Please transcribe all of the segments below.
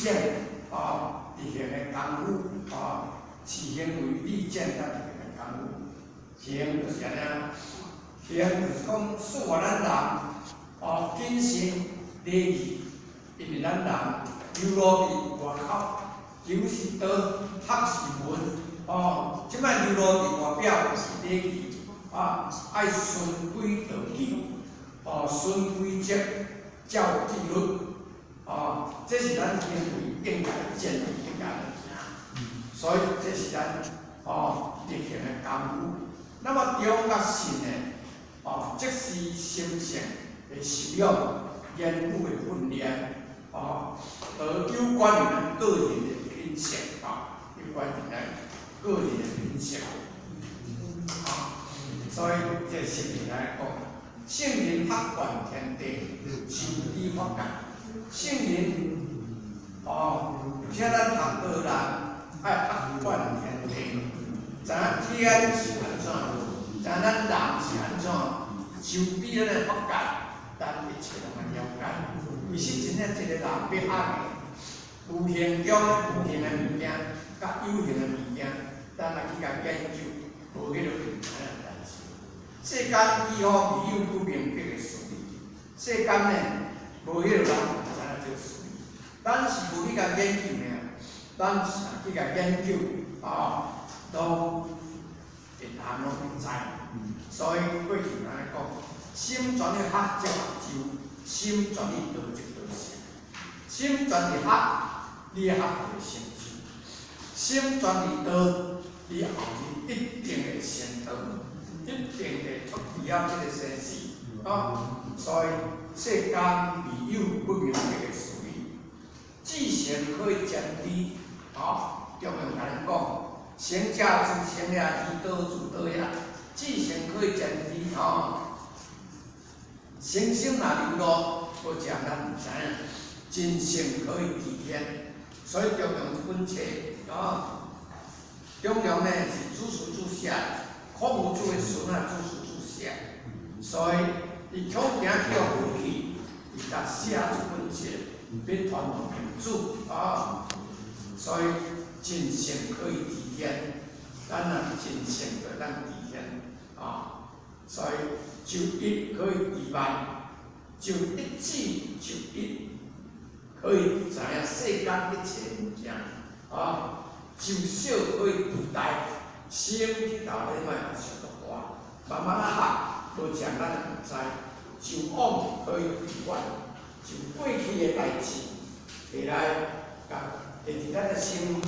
見啊，力行的功夫啊，是行為利見佮力行的功夫。行就是按呢，行就是講使予咱人哦謹慎禮儀，因為咱人流露佇外口，求是道，學是文，哦，這擺流露佇外表就是禮儀，啊，愛循規蹈矩，哦，循規則，照紀律，哦，這是咱行為應該建立應該來行，所以這是咱哦力行的功夫。那麼忠佮信呢？哦，這是心性的修養、言語的訓練，哦，而有關於咱個人的品性，啊，有關於咱個人的品性，啊，所以這聖人來講，聖人學貫天地，修知法界。聖人，哦，像咱學道人愛學貫天地，知影天是按怎，知影咱人是按怎，修知咱的法界，咱一切攏會了解。其實真正一個人欲學的，無形中無形的物件，佮有形的物件，咱若去共研究，無彼個就毋知影代誌。世間幾乎未有不明白的事理，世間呢，無彼個人毋知影這個事理。咱是無去共研究爾，咱是若去共研究，啊，攏會通攏會知。所以過去按呢講，心全力學則學就，心全力道則道成。心全力學，你的學會成就；心全力道，你後日一定會成道，一定會脫離了這個生死。啊，所以世間未有不明白的事理，至誠可以兼知。啊，中庸共咱講，成者自成也，而道自道也。至誠可以兼知，吼。誠心若流露，無講咱毋知影。真性可以知天，所以中庸這本冊，啊，中庸呢是祖師祖寫，孔夫子的孫仔祖師祖寫，所以伊恐驚去予遺棄，伊才寫這本冊，欲傳予弟子啊。所以真性可以知天，咱若真性就當知天啊。所以就一可以知萬，就一指就一可以知影世間一切物件啊。就小可以知大，心去頭咧莫予想足大，慢慢仔學，無講咱也毋知。就往可以知遠，就過去的代誌，提來，共會佇咱的心，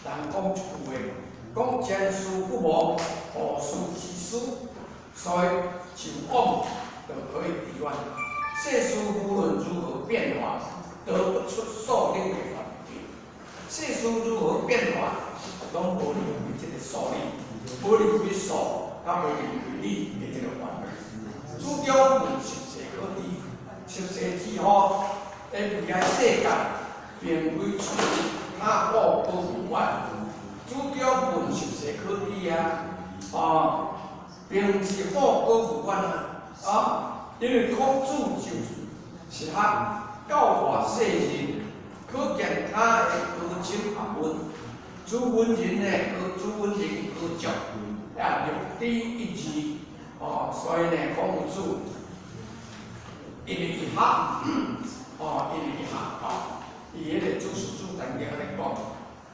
人講一句話，講前事不忘，後事之師，所以就往就可以知遠。世事無論如何變化，都不出數理的範圍。世事如何變化，攏無離開這個數理，無離開數，佮無離開理的這個範圍。主張問十世可知，十世之後，的未來世界，並非出他果報無關。主張問十世可知啊，啊，並毋是禍果無關啊，啊，因為孔子就是學教化世人，可見他的高深學問。朱文仁呢，高朱文仁高足，也略知一二，哦，所以呢，孔夫子因為伊學，哦，因為伊學，哦，伊彼個祖師祖曾經按呢講，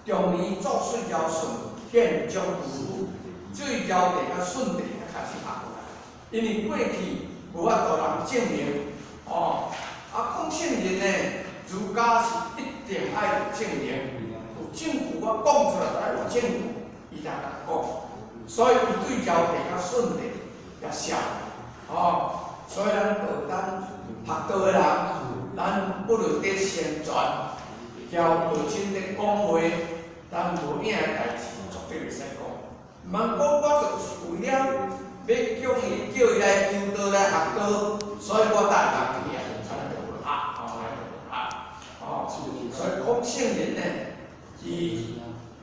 中年作舜堯舜，憲章杜甫，對堯帝佮舜帝才開始學，因為過去無法度人證明，哦，啊，講聖人呢，儒家是一定愛有證明，有證據我講出來才有證據，伊才敢講，所以伊對堯帝佮舜帝也寫，哦，所以咱道咱學道的人，咱不論佇宣傳，交道親咧講話，咱無影的代誌絕對袂使講。毋通講我就是為了欲叫伊來求道來學道，所以我帶人去啊，按呢就無合，哦，按呢就無合，哦，所以孔聖人呢，伊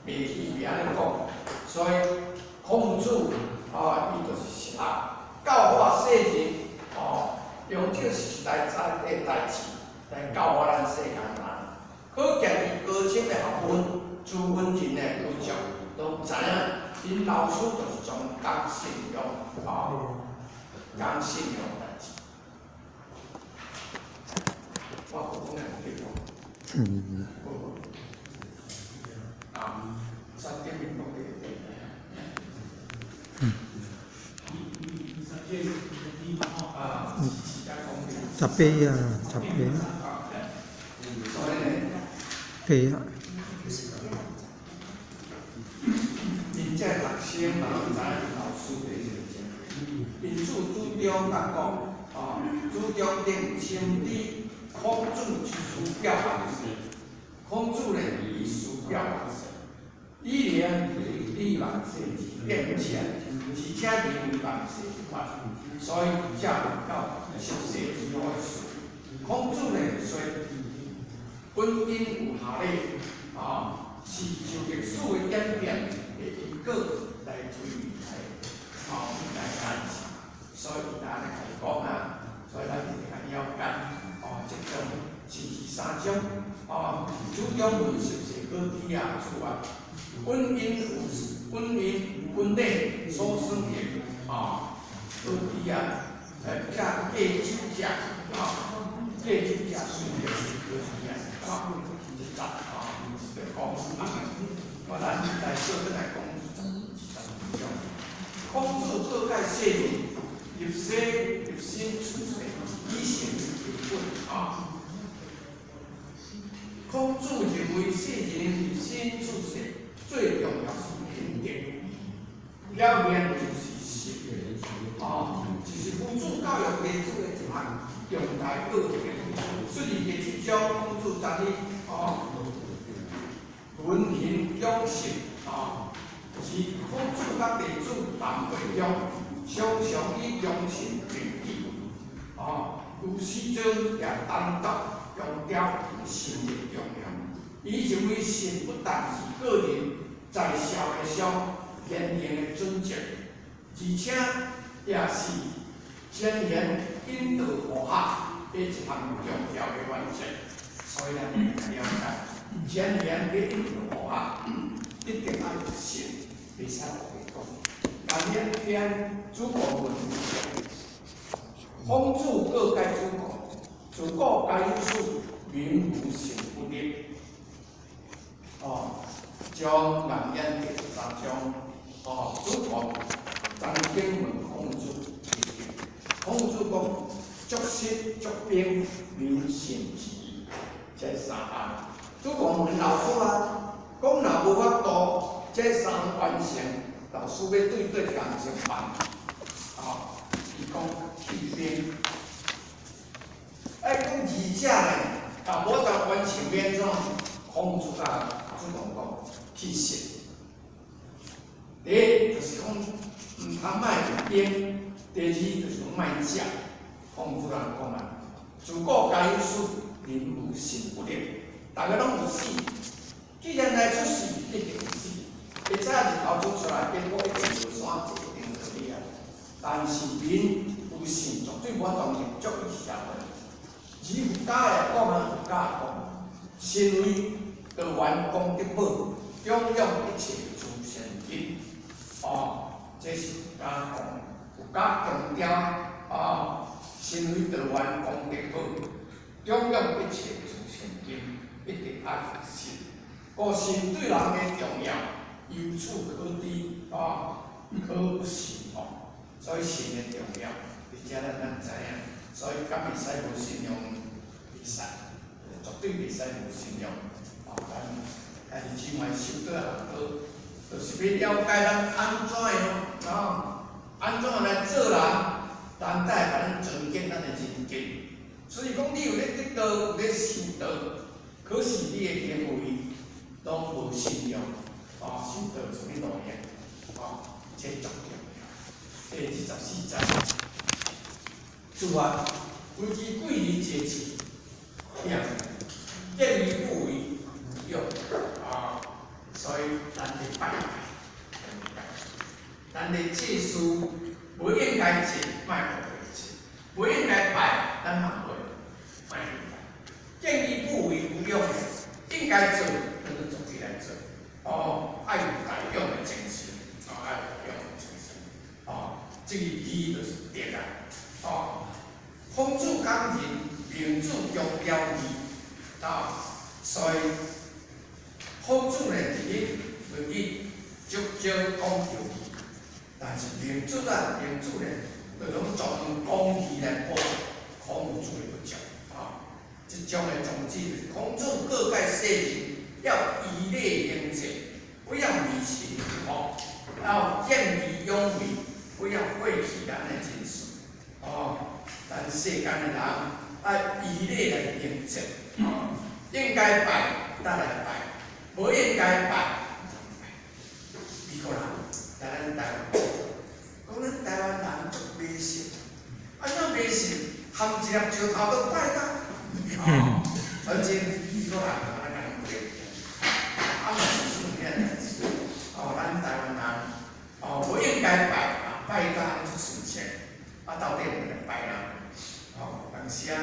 袂伊袂按呢講，所以孔子啊，伊就是學教化世人，哦，用這個實實在在的代誌來教化咱世間人，可見伊分朱文仁的老将都知影，𪜶老師就是專講信用，哦，講信用代誌。我無講的對無？嗯。無。啊，三點面講的對。啊，十八啊，十八。所以呢，八啊。𪜶這學生嘛，攏知影𪜶老師佇咧做啥。𪜶主主張甲講，哦，主張定深知孔子之師表行事，孔子呢以師表行事，以仁禮萬世之變遷，而且認為萬世一法，所以才有到十世之後的事。孔子呢說，本因有下禮，啊，是就歷史的演變的因果來推來，啊，來解釋。所以伊安呢共伊講啊，所以咱一定愛了解，哦，這種是二三種，哦，主張為十世果地啊，主啊，本因有本因本禮所生的，啊，果地啊，遮過酒者，啊，過酒者隨著是果地啊，啊，一十啊，就講啊，我咱來做轉來講22種。孔子告誡世人，立身立身處世，以誠為本啊。孔子認為世人立身處世最重要是品德，表現就是信，啊，就是夫子教育弟子的一項重大道德的。所以第七章孔子昨日啊，文行忠信啊，是孔子佮弟子談話中，常常以忠信為基，啊，有始終也單獨強調信的重要。伊認為信不但是個人在社會上言行的準則，而且也是展現引導和諧的一項重要的原則。所以咱應該了解，展現的引導和諧，一定愛有信，袂使烏白講。那兩篇主顧問，孔子告誡子貢，自古皆有死，民無信不立。哦，將顏淵第13章，哦，子貢曾經問孔子，孔子講：足食足兵，民信之。這三項。子貢問老師啊，講若無法度，這三項完成，老師欲對對工程辦？哦，伊講去兵。愛講二者呢，若無法度完成欲按怎？孔子共子貢講去信。第一就是講毋通莫兵，第二就是講莫食。孔子人講啊，自古皆有死，民無信不立。逐个攏有死，既然來出世，一定有死。會早日頭出出來，結果一定落山，一定落你啊。但是民有信，絕對無法度入足於社會。而儒家來講啊，儒家講，身為道源功德寶，供養一切諸善根。哦，這是儒家講，儒家強調哦，身為道源功德寶，供養一切諸善根，一定愛信。故信對人的重要，由此可知，哦，可不信哦。所以信的重要，佇遮咱咱知影。所以敢會使無信用？袂使，絕對袂使無信用。哦，咱兄弟姊妹修道學道，就是欲了解咱按怎的哦，按怎來做人，人才會共咱尊敬咱的人格。所以講，你有咧得道，有咧修道，可是你的行為攏無信用，哦，修道有啥物路用？哦，這足重要。第24節，主啊，為其貴而借錢，見義不為無勇啊！所以咱咧拜拜，咱咧祭祀，無應該祭，莫烏白祭；無應該拜，咱嘛袂莫去拜。見義不為無勇，應該做，咱就做起來。講仁，孟子強調義，啊，所以孔子呢，佇咧論語足少講著義，但是孟子啊，孟子呢，就攏專用講義來補孔子的不足，啊，這種的宗旨就是孔子告誡世人要依禮行政，不要迷信，哦，要見義勇為，不要廢棄咱的精神，哦，咱世間的人愛依禮來行政，哦，應該拜才來拜，無應該拜毋通拜。美國人來咱台灣，講咱台灣人足迷信，按怎迷信？含一粒石頭都拜到，哦，反正美國人就按呢共講，啊嘛是算遐代誌，哦，咱台灣人，哦，無應該拜啊，拜甲按呢足順暢，啊，到底毋來拜啦，哦，有當時啊，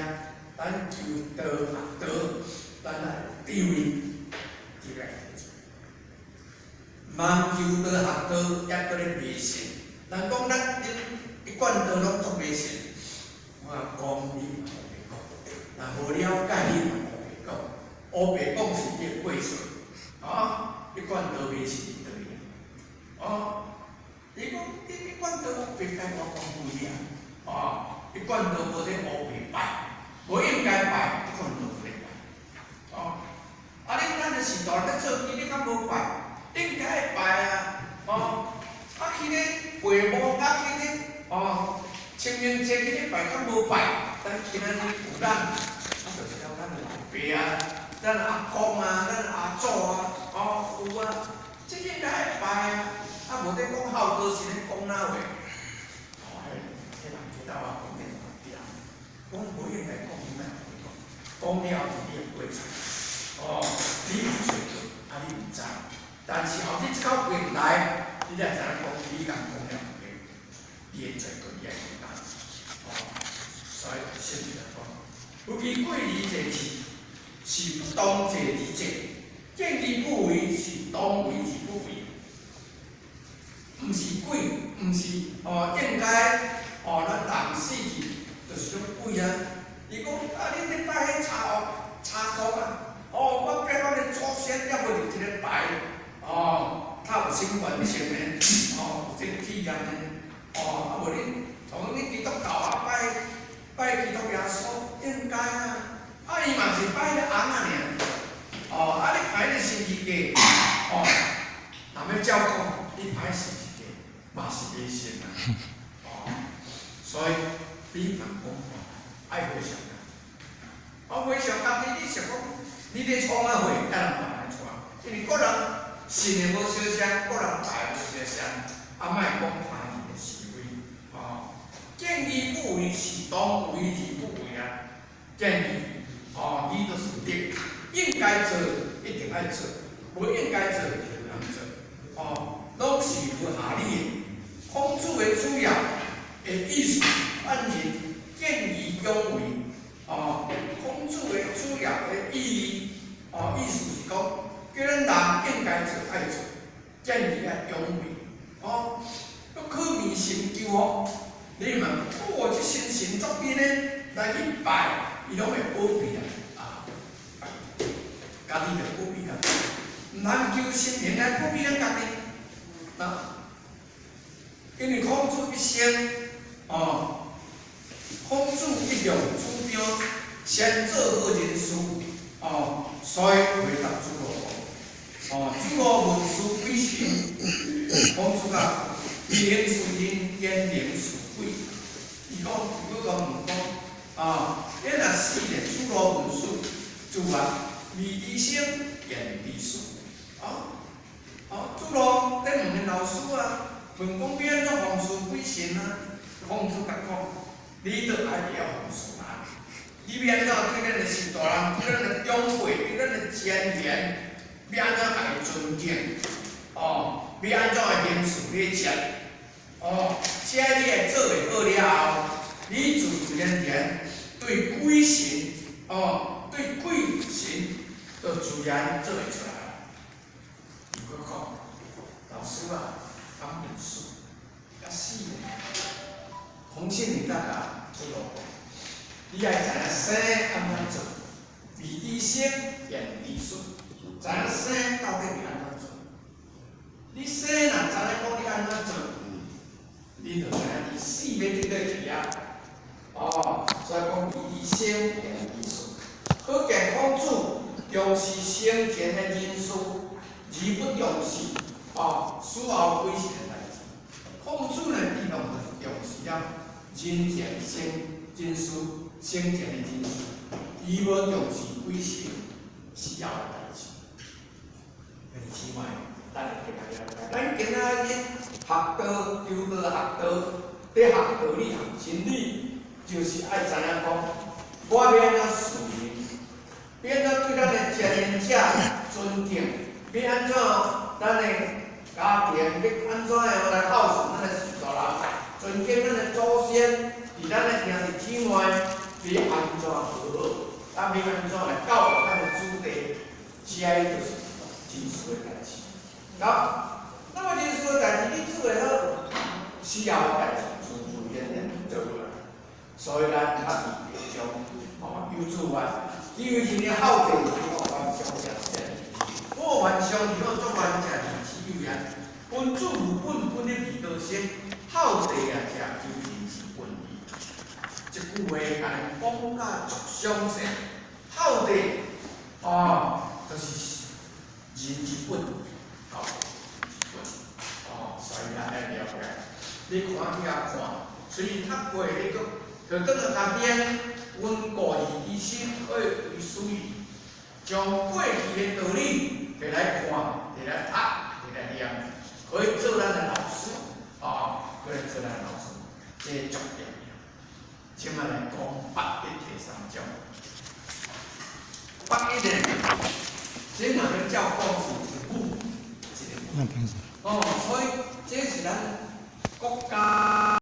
咱求道學道，咱愛有智慧，智慧來做。毋通求道學道，抑閣咧迷信。人講咱恁一貫道攏足迷信，我講你嘛烏白講，若無了解你嘛烏白講，烏白講是你的過錯，啊，一貫道迷信佇佗位啊？哦，你講你一貫道烏白該我講鬼啊？哦，一貫道無咧烏白拜，無應該拜，一貫道無咧拜。哦，啊，恁咱的時代咧做基，你敢無拜？應該拜啊！哦，啊去咧會墓，啊去咧哦，清明節去咧拜，敢無拜？咱今仔日有咱，啊，就是了咱老爸啊，咱阿公啊，咱阿祖啊，哦有啊，這應該拜啊！啊，無咧講孝道是咧講哪話？哦，彼彼人知道我講的對，講無應該講，你莫講，講了是你的過錯。哦，你有做過，啊你毋知。但是後日這口話來，你才知影講，你共講了毋對，你會做過，你愛承擔。哦，所以聖人講，夫其貴而濟事，是不當濟而濟；見義不為，是當為而不為。毋是鬼，毋是哦，應該哦，咱人死去就是種鬼啊。伊講啊，恁咧拜彼茶哦，茶公啊，哦，我拜阮的祖先，抑無入一个牌，哦，較有身份證的，哦，有這個體驗的，哦，啊無恁，像講恁基督教啊，拜拜基督耶穌，應該啊，啊伊嘛是拜彼尪仔爾，哦，啊你拜彼個十字架，哦，若欲照講，你拜十字架嘛是迷信啊，哦，所以你嘛講愛回想啊，啊回想家己，你想講，你咧創啥貨，甲人嘛來創，因為各人信的無相像，各人拜無相像，啊莫講他人的是非，哦，見義不為是當為而不為啊，見義，哦，義就是德，應該做一定愛做，無應該做就毋通做，哦，攏是有合理的。孔子的主要的意思是勸人見義勇為，哦，孔子的主要的意義，哦，意思是講，叫咱人應該做愛做，見義愛勇為，哦，閣去迷信求福，你問，哦，這神神足緊的來去拜，伊攏會保庇啊，啊，家己就保庇家己，毋通求神明來保庇咱家己，啊，因為孔子一生，哦，孔子一向主張先做好人事，哦，所以回答子路，哦，子路問事鬼神，孔子講，言是人，言靈是鬼。伊講，伊閣問講，啊，你若死咧，子路問事，就話未知生，焉知死？啊，啊，子路咧問𪜶老師啊，問講欲按怎奉事鬼神啊？孔子共講，你著愛會曉奉事人，你欲按怎對咱的序大人，對咱的長輩，對咱的先賢，欲按怎共伊尊敬？哦，欲按怎來行事禮節？哦，這你會做會好了後，你自自然然對鬼神，哦，對鬼神，就自然做會出來。伊閣講，老師啊，敢問事，抑死咧？孔聖你大家出路講，你愛知影生按怎做，未知生便知術，知影生到底是按怎做。你生若知影講你按怎做，你就知影你死欲佇佗去啊。哦，所以講未知生便知術。可見孔子重視生前的人事，而不重視死後鬼神的代誌。孔子呢，伊攏就是重視了人前生人事，生前的人事，伊無重視鬼神死後的代誌。兄弟姊妹，咱會加了解。咱今仔日學道、求道、學道，佇學道理、學真理，就是愛知影講，我欲按怎事情，欲按怎對咱的前人者尊敬，欲按怎咱的家庭，欲按怎樣來孝順咱的序大人，尊敬咱的祖先，佇咱的兄弟姊妹，欲按怎好，咱欲按怎來教育咱的子弟，這就是人事的代誌。好，那麼人事的代誌你做會好，死後的代誌自自然然做落來。所以咱較佇將有主啊，因為人的孝悌是我凡常正善，我凡常是我做凡正義是有言，君子務本，本的義道先，孝悌啊，正求仁是本義。這句話共咱講甲足詳細，孝悌就是仁之本，孝悌之本，所以咱愛了解。你看去遐看，雖然讀過，你閣就轉來甲編，溫故而知新，可以為師矣。將過去的道理摕來看，摕來讀，摕來念，可以做咱的老師，可以做咱的老師，這足重要。這擺來講八一第三章，八一呢，這若欲照講是一個母，一個母。所以這是咱國家。